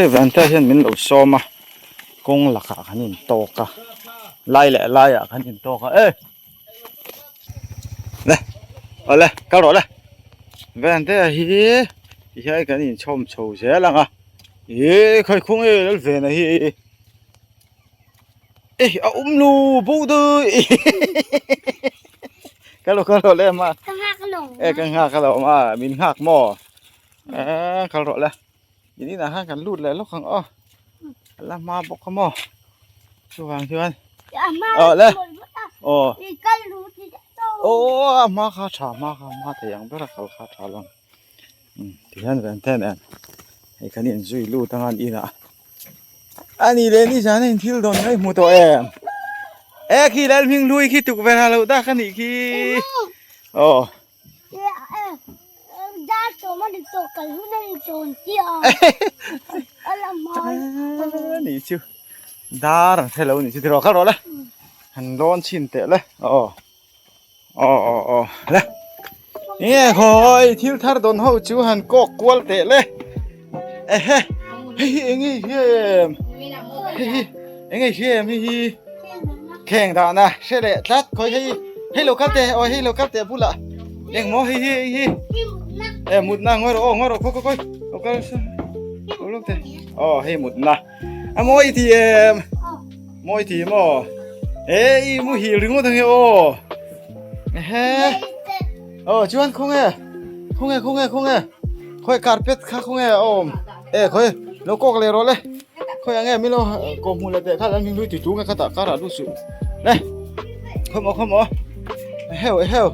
Hei vante hian min lo sawm a kawng lakah kan in tawk a lai leh laiah kan in tawk a e le awle kal rawh le vante hi tihian kan in chhawm chho zel ang a ih khawi khung e lal vena hi e a awm lo bo daih kal rawh kal rawh le ma e ka nghak alawm a min nghak maw e kal rawh le. In inah khan kan lut leh lawk ang aw a la hma bawk a maw chuvang chuan aw le aw aw a hma kha tha hma kha hma thei ang ber a kal kha tha lo tihian ven te nen hei kan inzui lut ang an inah a ni leh nizan a inthil dawn mai hmu tawh em e khi lalhming hlui khi tukverh a lo dak a nih khi aw. Ni chu dar an hre lo ni chu tiraw kal rawh le han lawn chhin teh le aw aw aw aw le nge khawi thil thar dawn ho chu han kawk kual teh le ehe hei hi eng nge hi em hei hi eng nge hi em hei hi kheng dahna hre leh tlat khawi hei hei lo kal teh aw hei lo kal teh bulah eng maw hei hi hei hi e mutna ngawi rawh aw ngawi rawh khawi khawi khawi lo kal lo lawk teh aw hei mutna a mawi ti em mawi ti maw e i muhil ringawt ang e aw ehe aw chuan khawnge khawnge khawnge khawnge khawi carpet kha khawnge a awm e khawi lo kawk leh rawh le khawi ang e milo kawh hmuh leh teh kha an hming hlui tui tu nge khatah karah lut suh le khawm aw khawm aw eheu eheu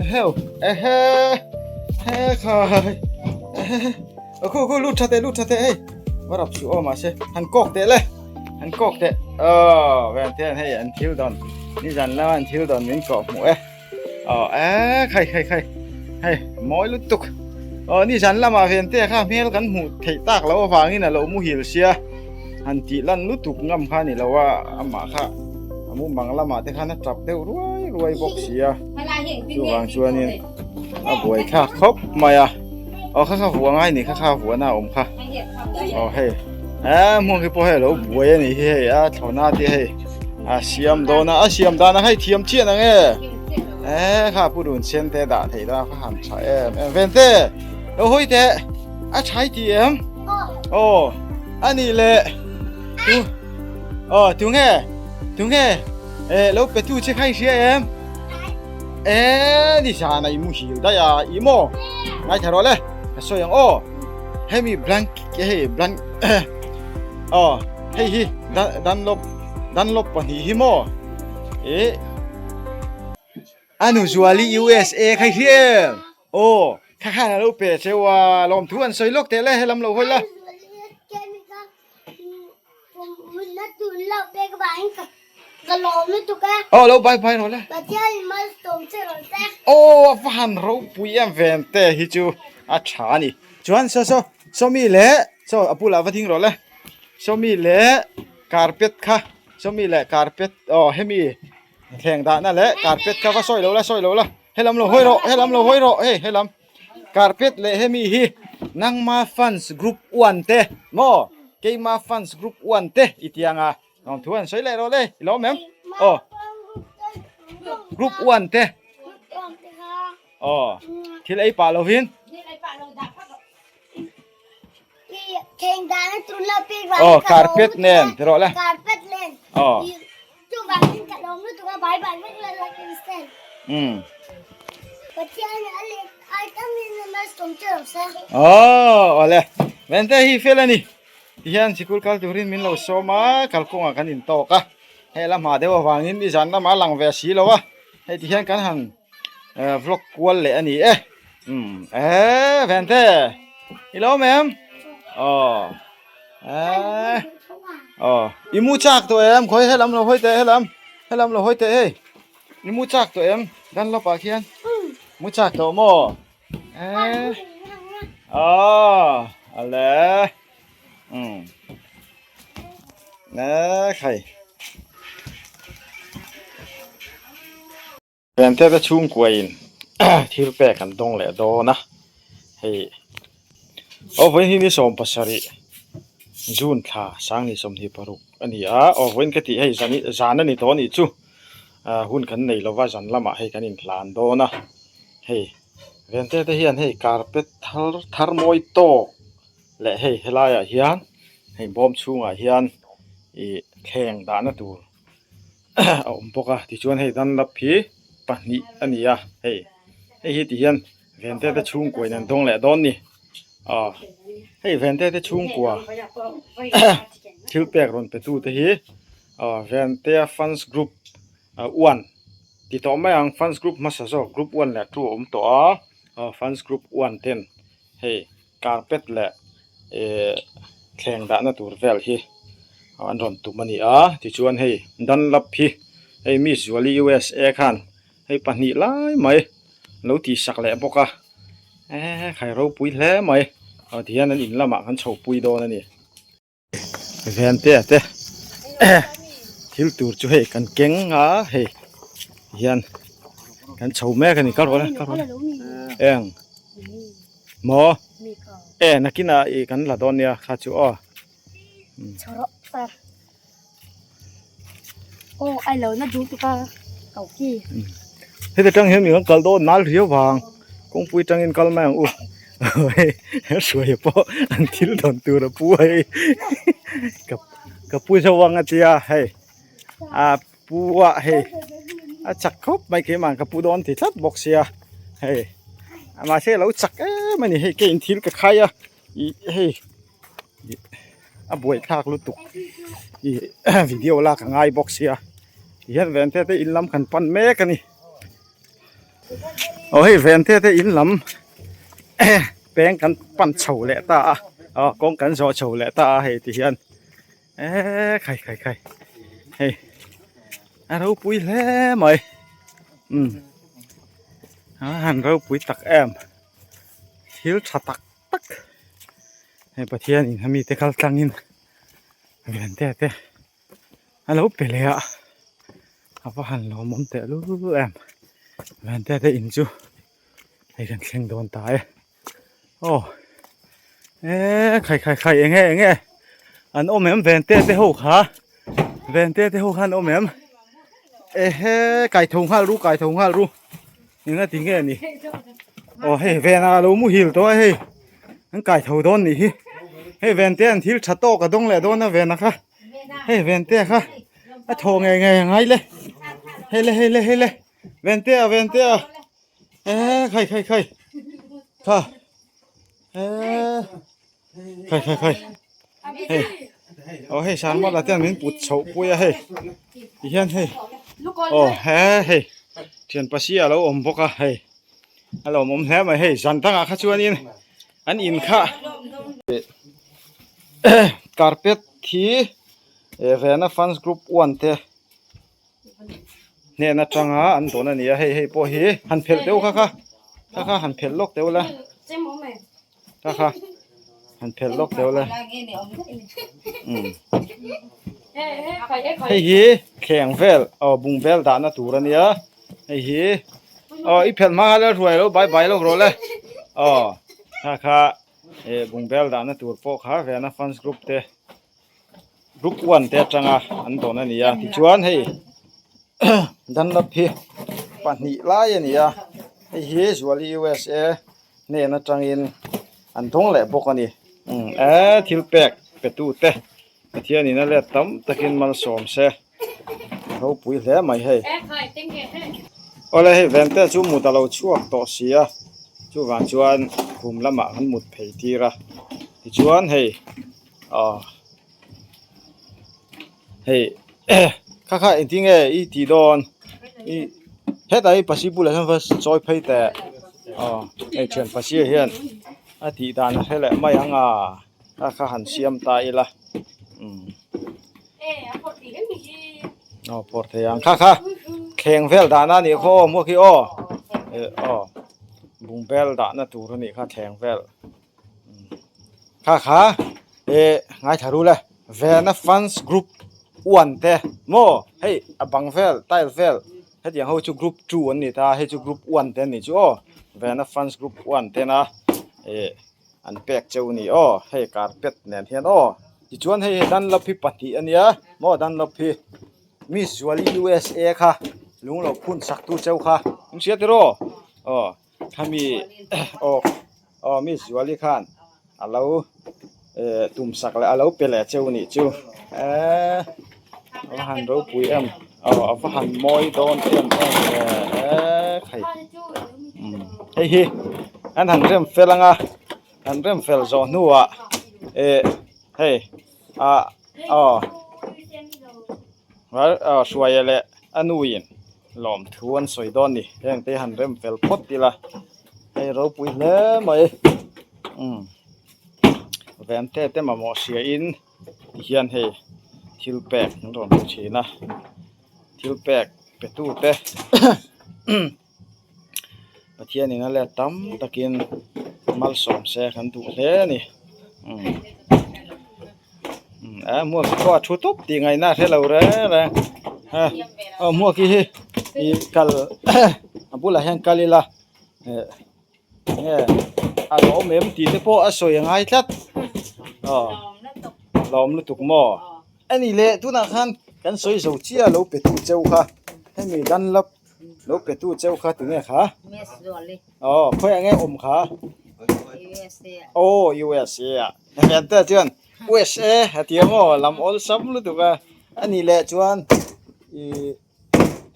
eheu ehe he khai ehe khu khu lut tha teh lut tha teh hei va rap suh aw mahse han kawk teh le han kawk teh aw ven te hei an thil dawn nizan lama an thil dawn min kawh hmuh e Aw e khai khai khai hei mawi lutuk aw nizan lamah ven te kha hmel kan hmuh theih tak loh avangin a lo muhil sia han tih lan lutuk ngam kha a ni lo a amah kha a mumang lamah te khan a tap deuh ruai ruai bawk sia chuvang chuanin a buai thlak khawp mai a aw kha kha vua ngai ni kha kha vuahna a awm kha aw hei e hmun khi pawh hei a lo buai a nih hi hei a thlawhna te hei. A siam dawn a, a siam dan a hei thiam chian ang e. E kha pu run sen te dah thei da kha han tha em em ven te. Lo hoi te a thai ti em? Aw ani le tu Aw tu nge tu nge e lo pe tu che khai hria em? E ni zan ai mu hil dai a i mo ngai tharo le ka sawi ang aw hemi blank hei blank Aw hei hi Dunlop Dunlop pahnih hi maw eh a nu Zuali USA kha hi em aw kha khan a lo pe cheu a lawmthu an sawi lawk teh le helam lo hawi la. Aw lo bye bye rawh le. Aw a va han ropui em ven te hi chu a tha a ni chuan saw saw sawmi leh Saw a bulah va ding rawh le sawmi leh carpet kha sawmi leh carpet aw hemi thleng dahna leh carpet kha va sawi lo la sawi lo la helam lo hawi rawh helam lo hawi rawh hei helam carpet leh hemi hi nangma fans group one te maw keima fans group one te i tiang a Lawm thu an sawi leh rawh le i lo awm em aw group one te aw thil ei pah lovin aw carpet nen ti rawh le aw um aw awle vente hi fel a ni. Tihian sikul kal turin min lo sawm a, kalkawngah kan intawk a, hei la hma deuh avangin nizan lamah a lang ve si lo a, hei tihian kan han vlog kual leh a ni e, umm eee Vente i lo awm em? Aw eee aw i mu chak tawh em khawi helam lo hawi teh helam helam lo hawi teh hei i mu chak tawh em Dunlop ah khian mu chak tawh maw? Eee aw ale umm eee khai Vente te chhungkua in thil pek an dawng leh dawn a hei aw vawiin hi ni 17. June thla sangni 26 a ni a aw vawiin ka tih hei zan zan a ni tawh a nih chu ah hun kan nei lova zan lamah hei kan inhlan dawn a hei vente te hian hei carpet thar thar mawi tawk leh hei helaiah hian hei bawm chhungah hian ih thleng dahna tur a awm bawk a tichuan hei dunlap hi pahnih a ni a hei hei hi tihian vente te chhungkua in an dawng leh dawn ni aw hei vente te chhungkua thil pek rawn pe tu te hi aw ventea fans group one ti tawh mai ang fans group hmasa zawk group one leh two a awm tawh a aw fans group one ten hei. Carpet leh ehh thleng dahna tur vel hi an rawn tum a ni a tichuan hei Dunlap hi hei Miss Zuali USA khan hei pahnih lai mai lo tih sak leh bawk a eee khai ropui hle mai aw tihian an in lamah kan chho pui dawn a ni. Vente te thil tur chu hei kan keng a hei hian kan chho mek a ni ka rawh le ka rawh le eng maw e nakinah ih kan la dawn nia kha chu aw. Heti tang hian mi kan kal dawn nal riau vang kawngpui tangin kal mai ang u hei hruai pawh an thil dawn tur a pu a hei ka ka pu zo ang a tia hei a pu a hei a chak khawp mai keimah ka pu dawn ti tlat bawk sia hei mahse a lo chak em a ni hei keiin thil ka khai a ih hei. A buaithlak lutuk ih video lak a ngai bawk sia tihian vente te in lam kan pan mek a ni aw hei vente te in lam peng kan pan chho leh ta a aw kawng kan zawh chho leh ta a hei tihian eee khai khai khai hei a ropui hle mai umm a han ropui tak em thil tha tak. tak hei Pathian in a mite kal tlangin vente te a lo pe leh a a va han lawmawm teh lul em vente te in chu hei kan thleng dawn ta e aw eee khai khai khai enge enge an awm em vente te ho kha vente te ho kha an awm em ehe kai tho nghal ru kai tho nghal ru. Enga ti nge ni aw hei ven a lo muhil tawh a hei an kai tho dawn nih hi hei ven te an thil tha tawk a dawng leh dawn a ven a kha hei ven te kha a thaw ngei ngei a ngai le hei le hei le hei le ven te a ven te a e khai khai khai kha e khai khai khai hei aw hei sanmala te an min put chhoh pui a hei tihian hei aw he hei thian pasi a lo awm bawk a hei a lo awm hle mai hei zan dangah kha chuanin an in kha carpet hi vena fans group one te hnen atanga an dawn a ni a hei hei pawh hi han phelh deuh kha kha kha kha han phelh lawk deuh la. Kha kha han phelh lawk deuh le hei hi thleng vel aw bung vel dahna tur a nia hei hi aw i phelh hma kha le hruai lo bai bai lawk rawh le aw kha kha eh bung bel dahna tur pawh kha vena fans group te group one te atanga an dawn a ni a tichuan hei Dunlop hi pahnih lai a ni a hei hi Zuali USA hnen atangin an dawng leh bawk a ni umm eee thil pek pe tu te Pathianin a let tam takin malsawm se ropui hle mai hei awle hei vente chu mut a lo chhuak tawh si a chuvang chuan khum lamah an mut phei tir a tichuan hei aw hei kha kha engtin nge i tih dawn i hetah hi pasi bulah hian va chawi phei teh aw hei thian pasi ah hian a tih dan a hre leh mai ang a kha kha han siam ta ila umm aw phawrh thei ang kha kha thleng vel dahna a nih khaw aw hmuak hi aw eh aw bungbel dahna tur a nih kha thleng vel. Kha kha eh ngaithla ru le Vena fans group one te maw hei a bang vel tile vel hetiang ho chu group two an ni ta hei chu group one te an nih chu aw Vena fans group one tena eh an pek cheu a ni aw hei carpet nen hian aw. Tichuan hei hi Dunlop hi pahnih a nia maw Dunlop hi Miss Zuali USA kha lung lo phun sak tu cheu kha in hria tiraw aw khami aw aw Miss Zuali khan a lo eh tum sak leh a lo pe leh cheu nih chu eee a va han ropui em aw a va han mawi dawn em em ve eee khai hei hi an han rem fel ang a. An rem fel zawh hnuah eh hei ah aw aw hruaia leh a nuin lawmthu an sawi dawn a ni heng te han rem fel phawt ila hei ropui hle mai umm vente te mamawh hria in tihian hei thil pek an rawn pe thin a thil pek pe tu te. Pathianin a let tam takin malsawm se kan duh hle a ni umm a hmuak hi pawh a thu tawp tih ngaihna a hre lo reng reng a aw hmuak hi hi ih kal a bulah hian kal ila eh enge a lawm em tih te pawh a sawi a ngai tlat aw lawm lutuk maw a ni leh tunah khan kan sawi zo chiah lo pe tu cheu kha hemi Dunlop. Lo pe tu cheu kha tunge kha? Aw khawiah nge awm kha? Aw USA ah. Hetiang te chuan USA a ti ang aw lam awlsam lutuk a. A nih leh chuan ih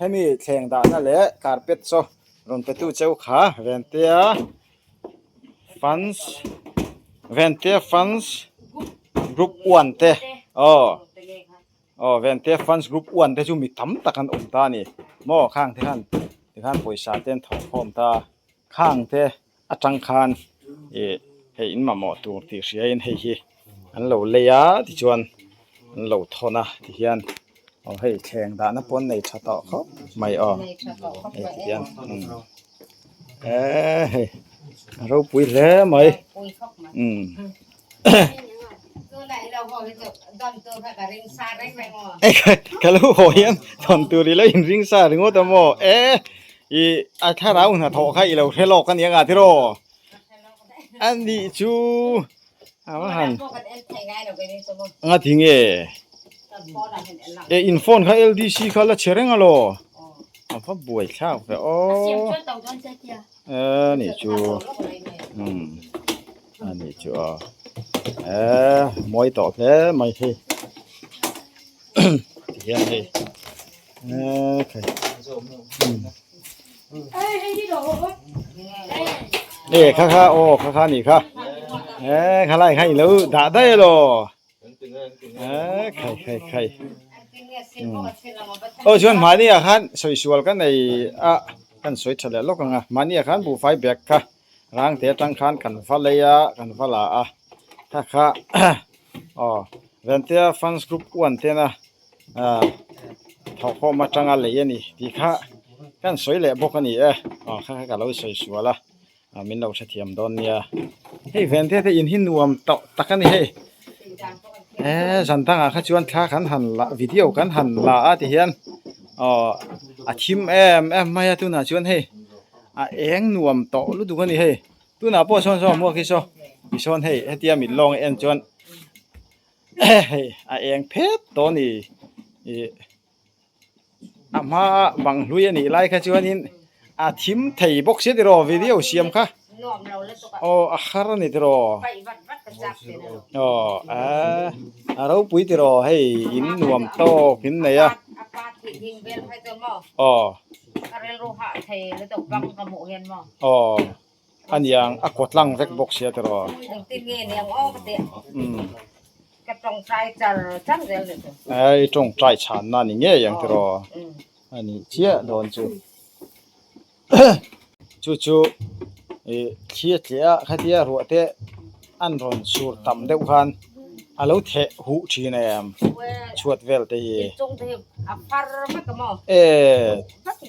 hemi thleng dahna leh carpet saw rawn pe tu cheu kha Ventea fans Ventea fans group one te aw. Aw Vente fans group one te chu mi tam tak an awm ta a ni maw khang te khan tikhan pawisa te an thawh khawm ta khang te atang khan ih hei in mamawh tur tih hria in hei hi an lo lei a tichuan an lo thawn a tihian aw hei thleng dahna pawh an nei tha tawh khawp mai aw hei tihian umm eee hei a ropui hle mai umm. Ka lo haw hian thawn tur ila inring sa ringawt a maw e i a thlarau hnathawh kha i lo hre lawk a ni anga tiraw a nih chu a va han nga ti nge e in phone kha L_D_C kha la chhe reng alaw a va buai thlak ve aw e nih chu umm. A nih chu aw eee mawi tawh hle mai hi ti hian hei eee khai e kha kha aw kha kha ni kha eee kha lai kha i lo dah daih elaw eee khai khai khai aw chuan mahni ah khan sawi sual ka nei a kan sawi tha leh lawk ang a mahni ah khan buhfai bag kha. Rangte atang khan kan va lei a, kan va la a, kha kha aw Ventea fans group one tena ah thawhkhawm atanga lei a ni tih kha kan sawi leh bawk a ni e, aw kha kha ka lo sawi sual a, ah min lo hrethiam dawn nia. Hei Ventea te in hi nuam tawh tak a ni hei, eh zan dangah kha chuan thla kan han la video kan han la a ti hian aw a thim em em mai a tunah chuan hei. A eng nuam tawh lutuk a ni hei tunah pawh sawn saw hmuak hi saw tisawn hei hetia mit lawng en chuan hei a eng phet tawh a ni ih a hma bang hlui a nih lai kha chuanin a thim thei bawk sia tiraw video siam kha aw a har a ni tiraw aw a ropui tiraw hei in nuam tawk in nei a aw. Ka rilru hah thei lutuk bang ka hmuh hian maw? Aw, a niang a kawt lang vek bawk sia tiraw? Engtin nge niang aw ka tih? Ka tawngtai char char zel ni chu. Ai tawngtai chhanna ni ngei ang tiraw? A nih chiah dawn chu. Chu chu ih thli a tleh a khatia ruah te an rawn sur tam deuh khan a lo theh huh thin em chhuat vel te hi e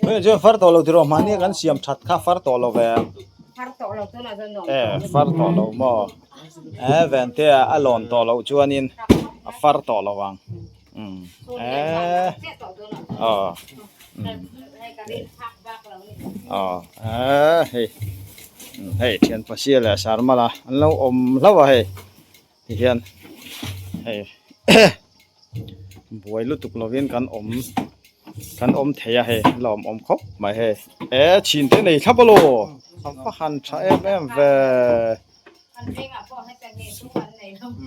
tunah chuan far tawh lo tiraw mahni kan siam that kha far tawh lo ve e far tawh lo maw e ven te a lawn tawh loh chuanin a far tawh lo ang e aw aw e hei hei thian pasir leh sarmala an lo awm hlauh a hei. Tihian Hei buai lutuk lovin kan awm kan awm thei a hei lawmawm khawp mai hei e chhin te nei thlap alaw a va han tha em em ve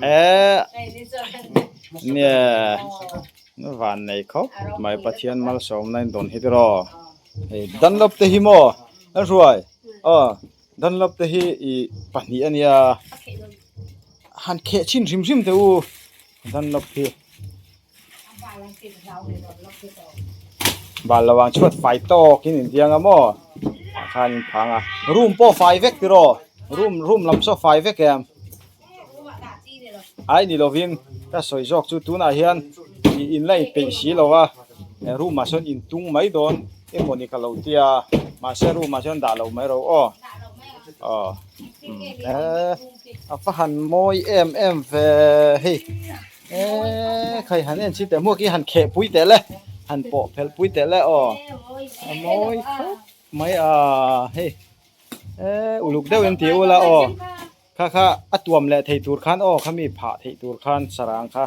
e nia van nei khawp mai Pathian malsawmna in dawn hi tiraw hei Dunlop te hi maw a hruai aw Dunlop te hi ih pahnih a nia. Han kheh chhin hrim hrim teh u Dunlop hi. Bal lo ang chhuat fai tawk in intiang a maw ah khan in phang a room pawh fai vek tiraw room room lam saw fai vek em ai ni lovin ka sawi zawk chu tunah hian ih in la inpeih si lo a room ah sawn in tung mai dawn emawni ka lo tia mahse room ah chuan dah lo mai ro aw aw. Eee a va han mawi em em ve hei eee khai han en chhi teh hmuak hi han kheh pui teh le han pawh phelh pui teh le aw a mawi khawp mai a hei eee uluk deuh in ti ula aw kha kha a tuam leh thei tur khan aw khami phah theih tur khan sarang kha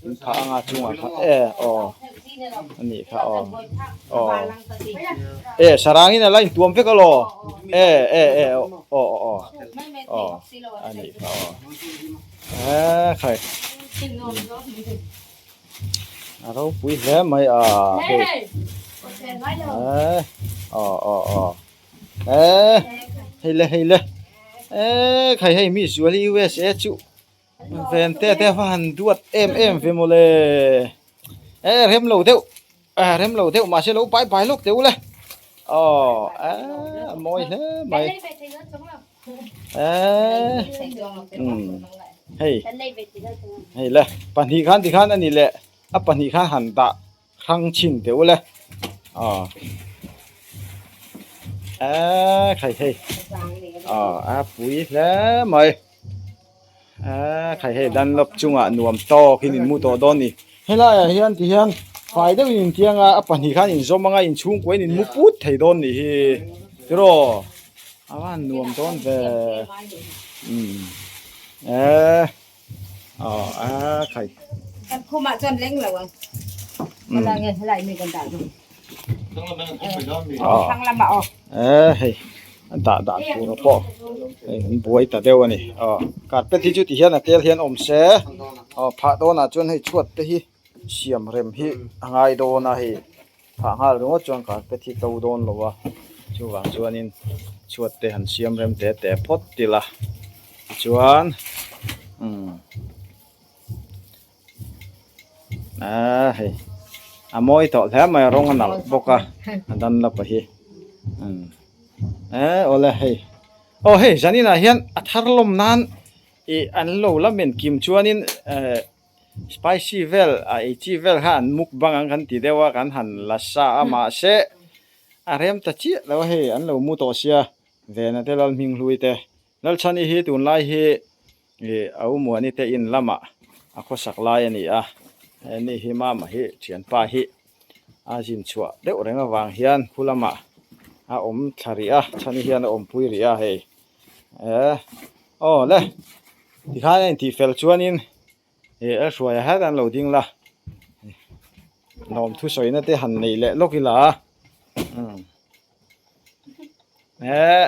in phah anga chungah kha e aw a nih kha aw aw e sarang in a la intuam vek alaw e e e aw aw aw aw a nih kha aw e khai a ropui hle mai a hei e aw aw aw e hei le hei le e khai hei mi zual hi USA chu Ven te te va han duat em em ve mawle e rem lo deuh a rem lo deuh mahse lo bai bai lawk teh u le aw a mawi hle mai e umm hei hei le pahnih khan tikhan a ni leh a pahnih khan han dah hrang chhin teh u le aw e khai hei aw a pui hle mai e khai hei Dunlop chungah nuam tawk in inmu tawh dawn ni helai ah hian ti hian fai deuh in intiang a a pahnih khan inzawm anga inchhungkua in inmu put thei dawn nih hi tiraw a van nuam dawn ve umm e. Aw a khai. Kan khumah chuan leng lo ang. Helai nge helai mi kan dah duh. Thlang lamah aw. E hei a dah dah tur pawh hei an buai ta deuh a ni. Aw carpet hi chu ti hian a tel hian awm se aw phah dawnah chuan hei chhuat te hi siam rem hi a ngai dawn a hei phah nghal ringawt chuan carpet hi to dawn lo a chuvang chuanin chhuat te han siam rem te te phawt ila tichuan umm ah hei a mawi tawh hle mai a rawng a nalh bawk a a Dunlop a hi umm eh awle hei aw hei zaninah hian a thar lawm nan ih an lo la men kim chuanin eh. Spicy vel a ei chi vel kha an mukbang ang kan ti deuh a kan han la sa a mahse a rem ta chiah lo a hei an lo mu tawh sia Vena te Lalhminghlui te Lalchhani hi tunlai hi ih a Umuani te in lamah a khawsak lai a ni a heni hi mama hi thianpa hi a zin chhuah deuh reng avang hian khu lamah a awm thla rih a Chhani hian a awmpui rih a hei eh aw le. Tikhan a intih fel chuanin ih a hruai ah hian an lo ding la lawm thusawina te han nei leh lawk ila umm eh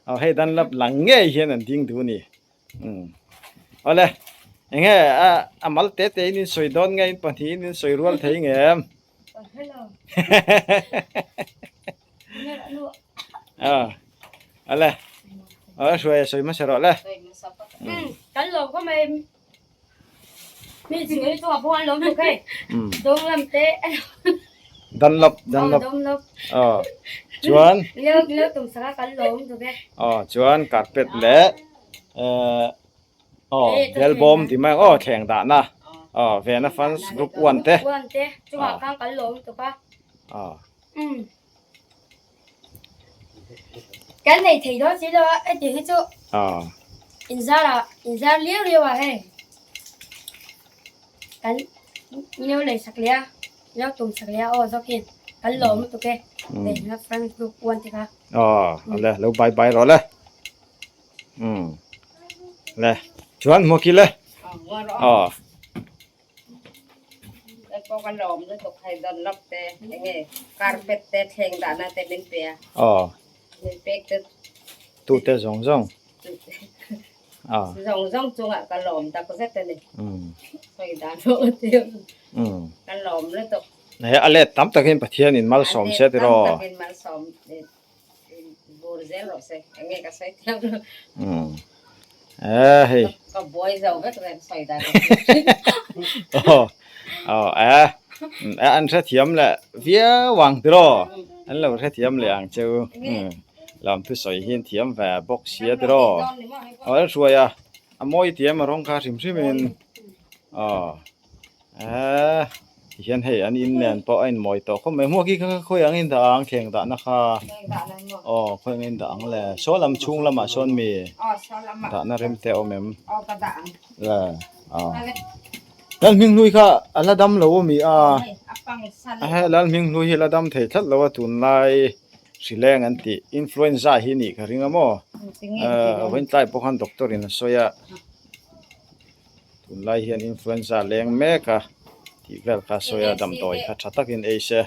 aw hei Dunlop lang ngei hian an ding duh a ni umm awle eng nge a a mal te te in insawi dawn nge in pahnih in insawi rual thei nge em Aw ale aw hruai a sawi hmasa rawh le. Kan lawm khaw mai mi chu ei chungah pawh an lawm tuk hei dawng lam te Dunlop Dunlop aw chuan leo leo tum saka kan lawm tuk e aw chuan carpet leh eh aw bel bawm ti mai aw thleng dahna aw Vena fans group one te one te chungah khan kan lawm tuk a aw Kan nei thei dawn si lo a hetiang hi chu inzar ah inzar liau liau ah hei kan nilo lei sak leh a nilo tum sak leh a aw zawk hian kan lawm lutuk e hei na friends group one te kha. Aw ale lo bye bye rawh le le chuan hmuh kil e aw. pawh ka lawm lutuk hei Dunlop te enge carpet te thleng dahna te min pe a. Aw. Min pek te. Tute zawng zawng. Zawng zawng chungah ka lawm tak zet a ni. Sawi dan pawh ka ti lo. Ka lawm lutuk. He a let tam takin Pathianin malsawm se tiraw. A let tam takin malsawm bur zel rawh se. Enge ka sawi thiam lo. Eh hei. Ka buai zo vek reng sawi dan ka ti. Aw aw eh an hrethiam leh viau ang tiraw. An lo hrethiam leh ang cheu. Lam thusawi hian thiam ve bawk sia tiraw. Aw an hruai a, a mawi tiam a rawng kha hrim hrim in aw eh tihian hei an in nen pawh a inmawi tawh khawp mai. Hmuak hi kha khawi ang in dah ang thleng dahna kha aw khawi ang in dah ang le saw lam chhung lamah sawn mi dahna rem te a awm em le aw Lalhminghlui kha a la dam lo a mi a Lalhminghlui hi a la dam thei tlat lo a tunlai. Hrileng an tih influenza hi nih ka ring a maw vawiin tlai pawh khan doctor in a sawi a tunlai hian influenza leng mek a tih vel kha a sawi a damdawi kha tha takin ei se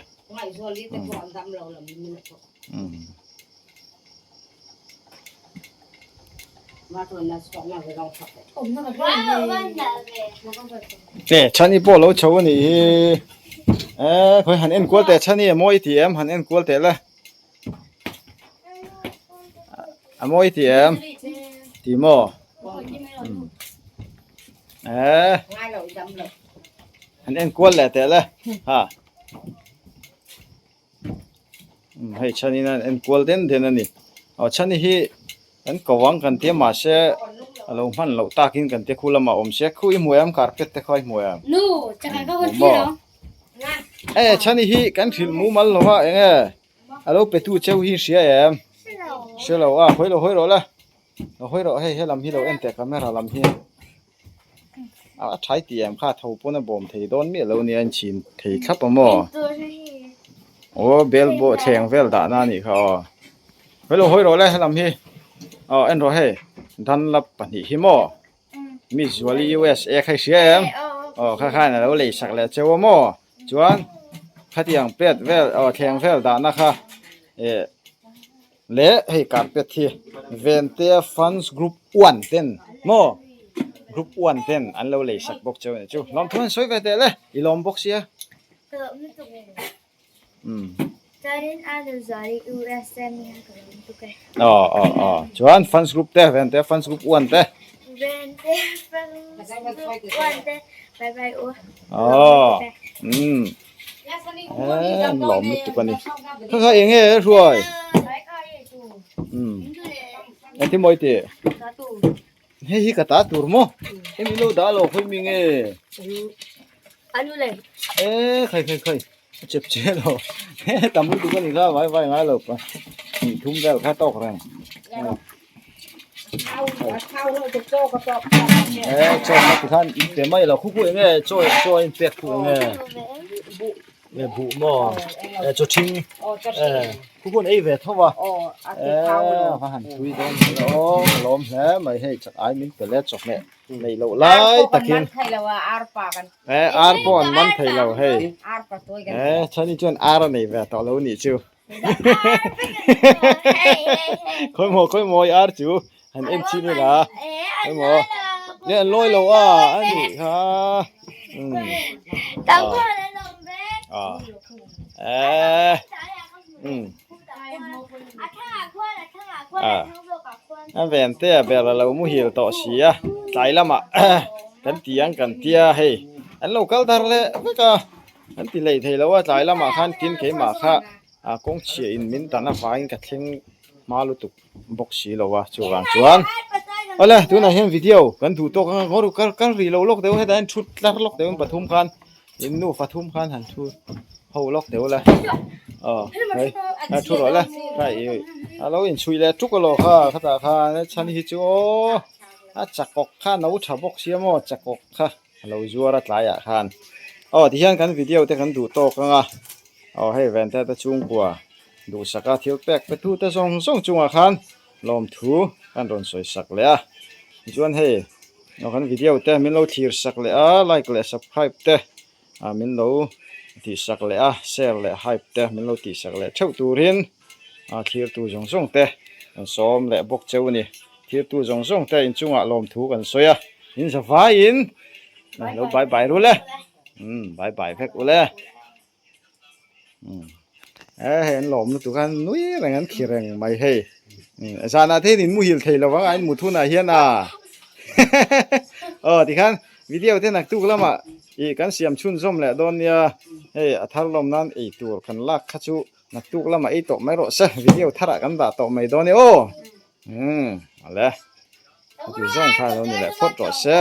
E chhani pawh lo chho a nih hi e khawi han en kual teh chhani a mawi tih em han en kual teh le a mawi tih em ti maw e han en kual leh teh le ha. Hei chhanin an en kual den den a ni aw chhani hi kan ko ang kan tia mahse a lo hman loh takin kan tia khu lamah awm sia khu i hmu em carpet te kha i hmu em hmu maw e chhani hi kan hrilh mumal lo a eng nge a lo pe tu cheu hi hria em hre lo a hawi lo hawi rawh le lo hawi rawh hei helam hi lo en teh camera lam hi. A thai tih em kha tho pawn a bawm thei dawn miah lo nia a inchhin thei thlap a maw aw bel pawh thleng vel dah na anih kha aw hello hawi rawh le helam hi aw en rawh hei Dunlap pahnih hi maw mi Zuali USA kha i hria em aw kha khan a lo lei sak leh cheu a maw chuan khatiang pet vel aw thleng vel dah na kha eh. Leh hei carpet hi Ventea Fans Group One ten maw Group One ten an lo lei sak bawk cheu a ni chu. Lawmthu an sawi ve teh le i lawm bawk sia. Umm. Aw aw aw chuan Fans Group te Ventea Fans Group One te. Aw umm. Eee lawm lutuk a ni kha kha eng nge hruai umm engtin maw i tih hei hi ka ta tur maw hemi lo dah lo khawi mi nge eee khai khai khai a chep che lo he tam lutuk a ni kha vai vai ngai lo pa hnih thum vel kha tawk reng. Eh chaw na ti khan in pe mai lo khu khu enge chaw chaw in pek khu enge e buh maw e chaw thing eh khu khu an ei ve tho a eh va han thui dawn hle aw ka lawm hle mai hei chak ai min pe le chawhmeh neih loh lai takin eh ar pawh an man thei lo hei eh chani chuan ar a nei ve tawh lo nih chu. Khawi maw khawi maw i ar chu han en chin ila khawi maw nge an lawi lo a a nih kha umm a eh umm a a ven te a ber a lo muhil tawh si a tlai lamah kan ti ang kan tia hei an lo kal thar leh vek a. An ti lei thei lo a, tlai lamah khan tin keimah kha ah kawng chhia in min dan avangin ka thleng hma lutuk bawk si lo a chuvang chuan awle tunah hian video kan duh tawk anga ngaw kal kal rih lo lawk deuh hetah hian thut tlar lawk deuh in pathum khan in nu pathum khan han thu ho lawk deuh la aw hei a thu rawh le kha ih a lo inchhuih leh tuk alawh kha khatah khan chhan hi chu aw a chakawk kha a no tha bawk sia maw chakawk kha. A lo zuar a tlaiah khan aw tihian kan video te kan duh tawk ang a aw hei vente te chhungkua duhsaka thil pek pe tu te zawng zawng chungah khan lawmthu kan rawn sawi sak leh a tichuan hei aw kan video te min lo thlir sak leh a like leh subscribe te. ah min lo tihsak leh a share leh hype te min lo tihsak leh theuh turin ah thirtu zawng zawng te kan sawm leh bawk cheu a ni thirtu zawng zawng te inchungah lawmthu kan sawi a in za vaiin lo bye bye ru le umm bye bye vek ule. E hei an lawm lutuk a nui reng an khi reng mai hei zanah te hian in muhil thei lo vang a in mut hunah hian a aw tikhan video te naktuk lamah ih kan siam chhunzawm leh dawn nia hei a thar lawm nan ei tur kan lak kha chu naktuk lamah ei tawh mai rawh se video tharah kan dah tawh mai dawn e aw umm awle heti zawng kha lo ni leh phawt rawh se.